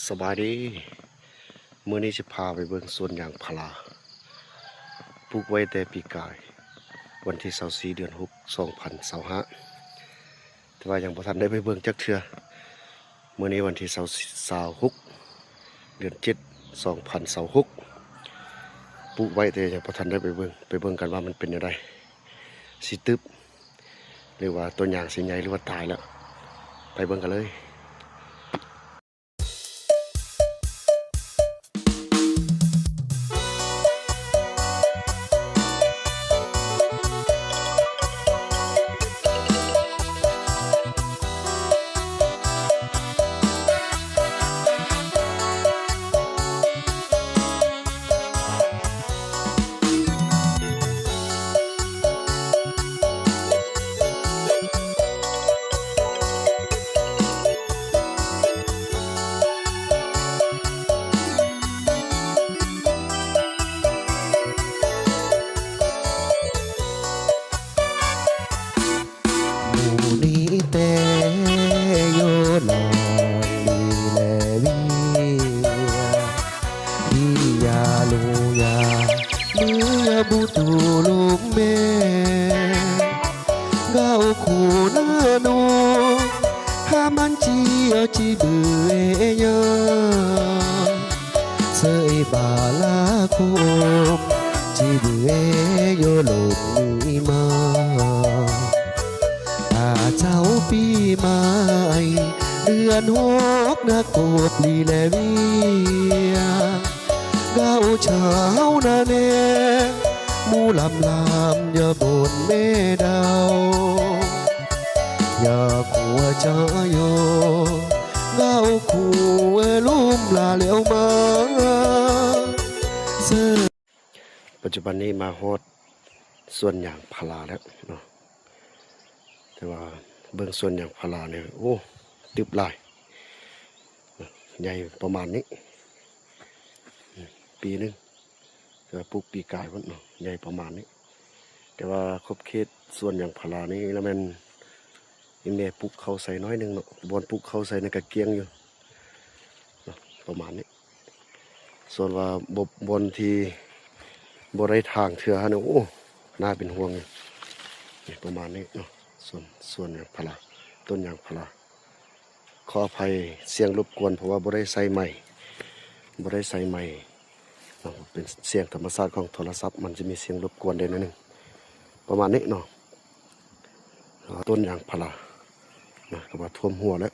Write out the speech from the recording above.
ສະບາຍດີ ມື້ນີ້ຊິພາໄປເບິ່ງສວນຢາງພາລາ ປູກໄວ້ແຕ່ປີກາຍ ວັນທີຊາວສີ່ ເດືອນຫົກ ສອງພັນຊາວຫ້າ ແຕ່ວ່າຍັງບໍ່ທັນໄດ້ໄປເບິ່ງຈັກເທື່ອ. ມື້ນີ້ວັນທີຊາວ ຊາວຫົກ ເດືອນເຈັດ ສອງພັນຊາວຫົກ ປູກໄວ້ແຕ່ຍັງບໍ່ທັນໄດ້ໄປເບິ່ງ ໄປເບິ່ງກັນວ່າມັນເປັນແນວໃດ ຊິຕຶບ ຫຼືວ່າຕົວຢາງຊິໃຫຍ່ ຫຼືວ່າຕາຍແລ້ວ ໄປເບິ່ງກັນເລີຍ. ໝູ່ນີ້ແຕ່ໂຍນາງລີແລເວຍ ທີ່ຢາລູຢາເມືອບູຕູລຸມແມ່ ເງົາຄູນານູ ຫາມັນຈີອອຈີເບເຍ ເຊີຍບາລາໂຄມ ຈີເບໂຍໂລກນີ້ມາ ອາເຈົ້າປີໃໝ່ ເດືອນຫົກນາກົດລີແລເວຍ ເງົາເຈົ້ານາແນ ໝູ່ລຳລຳ ຍາບົນແມ່ດາວ ຍາຄົວຈາໂຍ ເງົາຄູເອລຸມລາແລ້ວມາ ເຊີ ປັດຈຸບັນນີ້ມາຮອດສວນຢາງພາລາແລ້ວເນາະ ແຕ່ວ່າເບິ່ງສວນຢາງພາລານີ້ ໂອ້ ຕຶບຫຼາຍ ໃຫຍ່ປະມານນີ້ ປີໜຶ່ງ ແຕ່ວ່າປູກປີກາຍພຸ້ນເນາະ ໃຫຍ່ປະມານນີ້ ແຕ່ວ່າຂອບເຂດສວນຢາງພາລານີ້ລະແມ່ນ ອີ່ແມ່ປູກເຂົ້າໃສ່ໜ້ອຍໜຶ່ງເນາະ ບ່ອນປູກເຂົ້າໃສ່ນັ້ນກະກ້ຽງຢູ່ ເນາະ ປະມານນີ້ ສ່ວນວ່າບໍ່ ບ່ອນທີ່ບໍ່ໄດ້ຖາງເທື່ອຫັ້ນ ໂອ້ ໜ້າເປັນຫ່ວງຢູ່ ນີ້ປະມານນີ້ເນາະ ສວນ ສວນຢາງພາລາ ຕົ້ນຢາງພາລາ ຂໍອະໄພສຽງລົບກວນ ເພາະວ່າບໍ່ໄດ້ໃສ່ໄມ ບໍ່ໄດ້ໃສ່ໄມເນາະ ເປັນສຽງທຳມະຊາດຂອງໂທລະສັບ ມັນຈະມີສຽງລົບກວນໄດ້ໜ້ອຍໜຶ່ງ ປະມານນີ້ເນາະ ຕົ້ນຢາງພາລານະ ກໍວ່າຖ້ວມຫົວແລ້ວ.